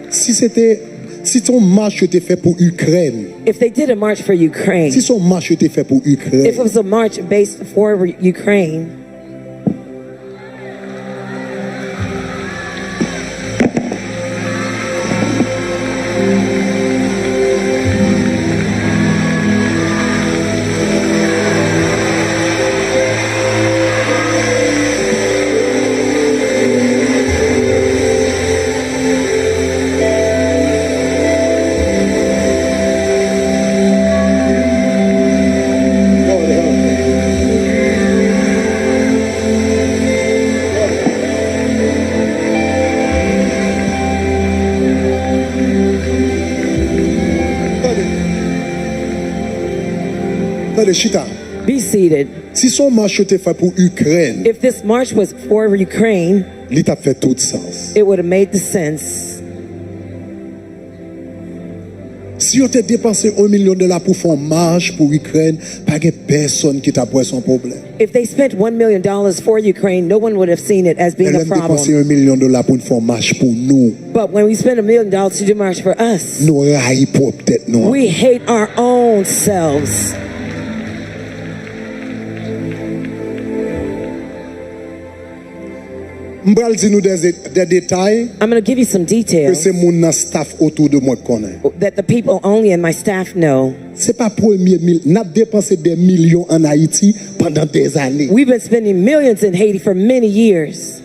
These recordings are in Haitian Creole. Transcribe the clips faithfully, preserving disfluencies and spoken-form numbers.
Si se te, si se yon mach yo te fè pou Ikrèn, If they did a march for Ukraine, si se yon mach yo te fè pou Ikrèn, if it was a march based for Ukraine, Tande, chita. Be seated. Si se yon mach yo te fè pou Ikrèn, If this march was for Ukraine, li t ap fè tout sans. It would have made the sense. Si yo te depanse yon milyon dola pou fè yon mach pou Ikrèn, pa gen pèsonn ki t ap wè se yon pwoblèm. If they spent one million dollars for Ukraine, no one would have seen it as being a problem. Men lè n depanse yon milyon dola pou n fè yon mach pou nou, But when we spend a million dollars to do march for us, nou rayi pwòp tèt nou. We hate our own selves. M pral di nou de, de detay I'm going to give you some ke details se moun nan staff otou de mwen k konnen. That the people only in my staff know. Se pa premye mil, n ap depanse dè milyon ann Ayiti pandan dèzane. We've been spending millions in Haiti for many years.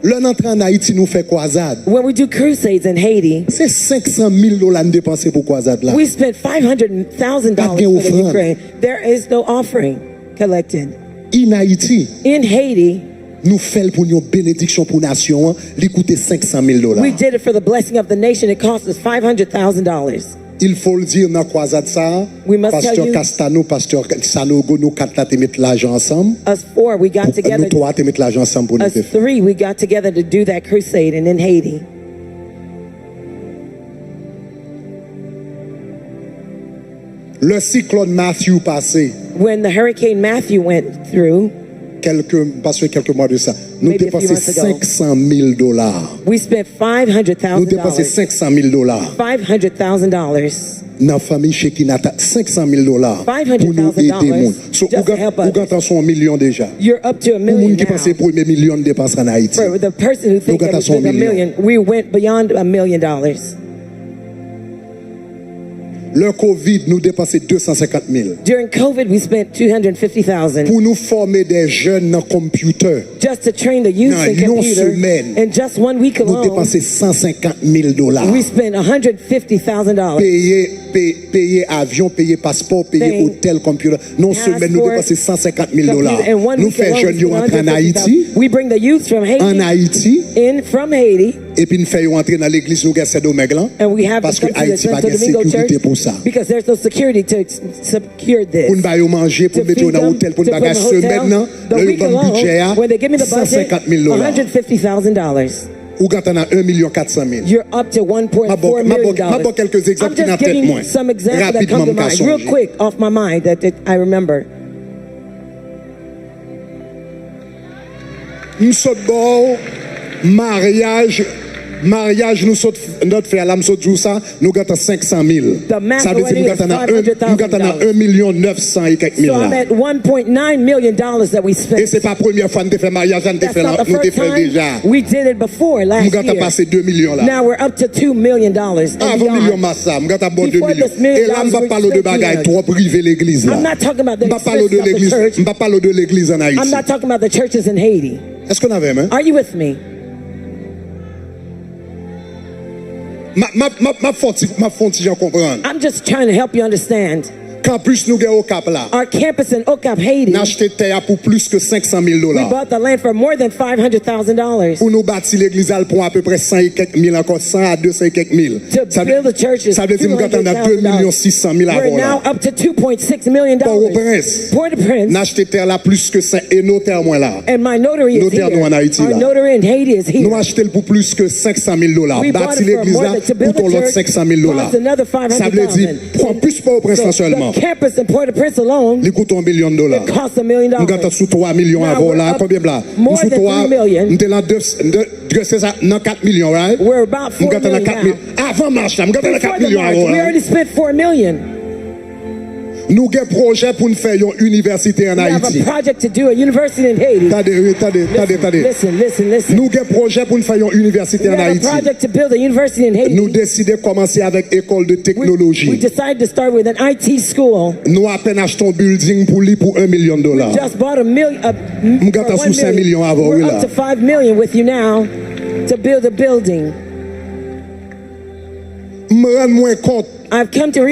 Lè n antre ann Ayiti, nou fè kwazad. When we do crusades in Haiti, se senk san mil dola n depanse pou kwazad la. We spent five hundred thousand dollars for the Ukraine. Pa gen ofrann. There is no offering collected. In Haiti, In Haiti, nou fè l pou n yon benediksyon pou nasyon an, li koute senk san mil dola. We did it for the blessing of the nation. It cost us five hundred thousand dollars. Il faut le dire, nan kwazad sa a, We must tell Pastè you, Castano, Pastè Sanogo, nou kat la te met lajan ansanm. Us four, we got together. Nou twa te met lajan ansanm pou nou te fè. Us three, we got together to do that crusade and in Haiti. Lè siklòn Matthew pase, When the Hurricane Matthew went through, kèlke, m pa swe kèlke mwa de sa, nou depanse senk san mil dola. We spent five hundred thousand dollars. Nou depanse senk san mil dola. Five hundred thousand dollars. Nan fanmi Shekinah, senk san mil dola pou nou ede moun. So, ou gentan sou yon milyon deja. Pou moun ki panse premye milyon n depanse ann Ayiti, nou gentan sou yon milyon. We went beyond a million dollars. Lè Covid, nou depanse de san senkant mil. During Covid, we spent two hundred fifty thousand. Pou nou fòme de jèn nan konpitè. Just to train the youth in computer. Nan yon semèn, in just one week alone, nou depanse san senkant mil dola. We spent a hundred fifty thousand dollars. Peye, pe-, peye avyon, peye paspò, peye otèl, konpitè. Nan yon semèn, nou depanse san senkant mil dola. Nou fè jèn yo antre ann Ayiti, ann Ayiti, epi n fè yo antre nan legliz nou gen Sendomeng lan, paske Ayiti pa gen sekirite pou sa. Pou n ba yo manje, pou n mete yo nan otèl, pou n bagay, semèn nan, lè yo ban m bidjè a, san senkant mil dola. Ou gentan nan en milyon kat san mil. M ap ba w, m ap ba w, m ap ba w kèlke egzanp ki nan tèt mwen. Rapidman, m ka sonje. M sot ba w maryaj, maryaj nou sot, n sot fè a la, m sot di w sa, nou gentan senk san mil. Sa vle di m gentan nan en, m gentan nan en milyon nèf san e kèk mil la. E se pa premyè fwa n te fè maryaj la, n te fè l, nou te fè l deja. M gentan pase de milyon la. Avan milyon mas la, m gentan ba w de milyon. E la, m p ap pale w de bagay twòp rive legliz la. M p ap pale w de legliz, m p ap pale w de legliz ann Ayiti. Èske w avè m? M ap, m ap, m ap, m ap fè w ti, m ap fè w ti jan konprann. Kanpis nou gen Okap la. N achte tè a pou plis ke senk san mil dola. Pou nou bati legliz la, l pran apeprè san e kèk mil ankò, san a de san e kèk mil. Sa vle, sa vle di m gentan nan de milyon sis san mil avè w la. Pòtoprens, n achte tè la plis ke senk, e notè mwen la. Notè nou ann Ayiti la. Nou achte l pou plis ke senk san mil dola. Bati legliz la, koute yon lòt senk san mil dola. Sa vle di, pran plis Pòtoprens lan sèlman. campus in Port-au-Prince alone, li koute yon milyon dola. It costs a million dollars. M gentan sou twa milyon avè w la. Konbyen m la? M sou twa. M te nan de, de, de, se sa, nan kat milyon, right? We're about four million now. Avan mach la, m gentan nan kat milyon avè w la. We already spent four million. Nou gen pwojè pou n fè yon inivèsite ann Ayiti. We have a project to do a university in Haiti. Tande, tande, tande, tande. Listen, listen, listen. Nou gen pwojè pou n fè yon inivèsite ann Ayiti. We have a project to build a university in Haiti. Nou deside kòmanse avèk ekòl de teknoloji. We, we decided to start with an I T school. Nou apèn achte yon building pou li pou yon milyon dola. We just bought a million. M gentan sou senk milyon avè w, wi la. We're up to five million with you now to build a building. M rann mwen kont. I've come to